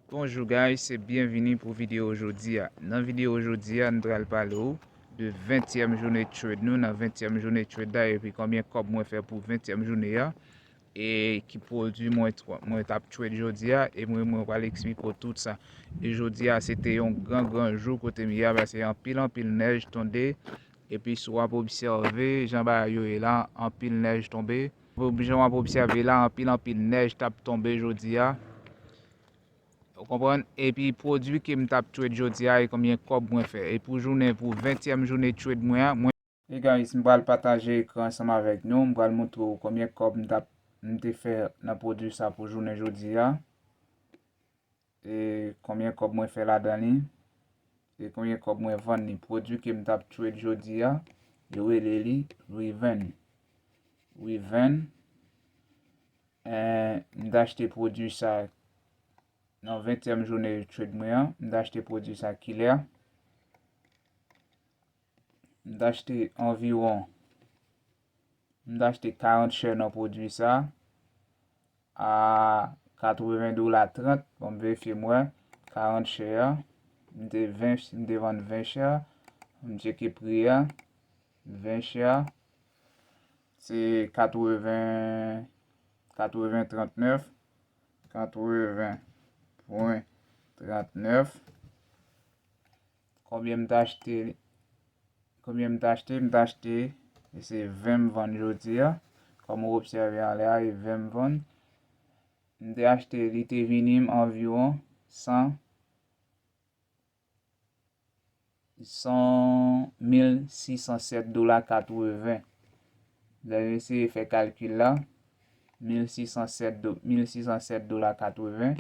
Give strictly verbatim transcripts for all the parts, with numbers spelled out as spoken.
Bonjou guys, e byenvini pou videyo jodi a. Nan videyo jodi a, n pral pale w de ventyèm jounen trade nou, nan ventyèm jounen trade la, epi konbyen kòb mwen fè pou ventyèm jounen an, e ki pwodui mwen twa-, mwen t ap trade jodi a, e mwen, mwen pral eksplike w tout sa. E jodi a, se te yon gran, gran jou kote m ye a, paske anpil, anpil nèj tonbe, epi si w ap obsève jan bagay yo ye la, anpil nèj tonbe. Jan w ap obsève la, anpil, anpil nèj t ap tonbe jodi a. Ou konprann? Epi pwodui ke m t ap trade jodi a e konbyen kòb mwen fè. E pou jounen, pou ventyèm jounen trade mwen an, mwen. Hey guys, m pral pataje ekran ansanm avèk nou. M pral montre w konbyen kòb m t ap, m te fè nan pwodui sa pou jounen jodi a. E konbyen kòb mwen fè ladan li. E konbyen kòb mwen vann li. Pwodui ke m t ap trade jodi a, yo rele li Riven. Riven. Eh, m t achte pwodui sa nan ventyèm jounen trade mwen an. M t achte pwodui sa kilè. M t achte anviwon, m t achte karant share nan pwodui sa a katreven dola trant. Bon, m verifye m wè. Karant share. M te ven, m te vann ven share. M tcheke pri a. Ven share. Se katreven, katreven trant nèf. Katreven pwen trant nèf. Konbyen m t achte? Konbyen m t achte? M t achte, e se ven m vann jodi a. Kòm ou obsève anlè a, e ven m vann. M te achte, li te vini m anviwon san, san, mil sis san sèt dola katreven. Lè m eseye fè kalkil la, mil sis san sèt do-, mil sis san sèt dola katreven,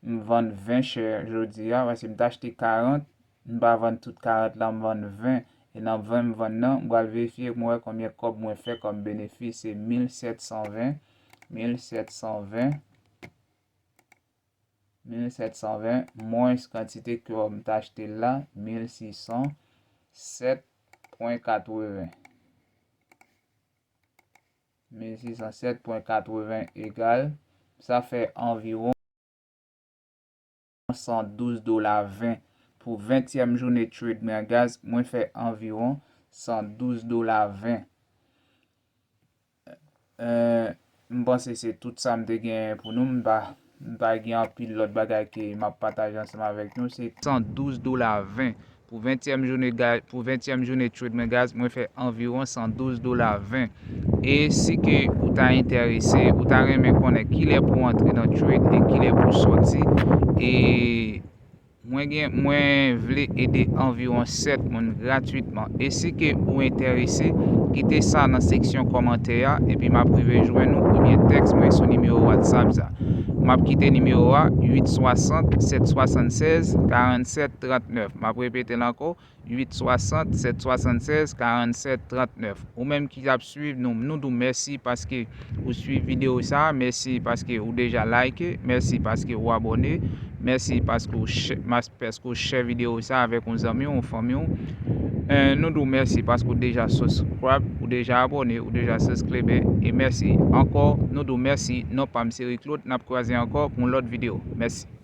m vann ven share jodi a, paske m t achte karant, m pa vann tout karant la, m vann ven. E nan ven m vann nan, m pral verifye pou m wè konbyen kòb mwen fè kòm benefis, se mil sèt san ven, mil sèt san ven, mil sèt san ven, mwens kantite kòb m t achte l la, mil sis san sèt pwen katreven. Mil sis san sèt pwen katreven egal, sa fè anviwon san douz dola ven. Pou ventyèm jounen trade mwen an, guys, mwen fè anviwon san douz dola ven. Eh, m panse se tout sa m te genyen pou nou. M pa, m pa gen anpil lòt bagay ke m ap pataje ansanm avèk nou. Se san douz dola ven. Pou ventyèm jounen ga-, pou ventyèm jounen trade mwen, guys, mwen fè anviwon san douz dola ven. E si ke ou ta enterese, ou ta renmen konnen kilè pou antre nan trade e kilè pou sòti, e mwen gen, mwen vle ede anviwon sèt moun gratwitman. E si ke ou enterese, kite sa nan seksyon kòmantè a, epi m ap rive jwenn ou, oubyen tèks mwen sou nimewo WhatsApp sa. M ap kite nimewo a, uit swasant, sèt swasannsèz, karannsèt trant nèf. M ap repete l ankò, uit swasant, sèt swasannsèz, karannsèt trant nèf. Ou menm ki ap swiv nou, nou di w mèsi paske ou swiv videyo sa, mèsi paske ou deja like, mèsi paske ou abòne, mèsi paske ou share, mas-, paske ou share videyo sa avèk yon zanmi w, yon fanmi w. Eh, nou di w mèsi paske ou deja subscribe, ou deja abòne, ou deja subscribe, e mèsi ankò, nou di w mèsi. Non pa m se Rick Claude, n ap kwaze ankò pou yon lòt videyo. Mèsi.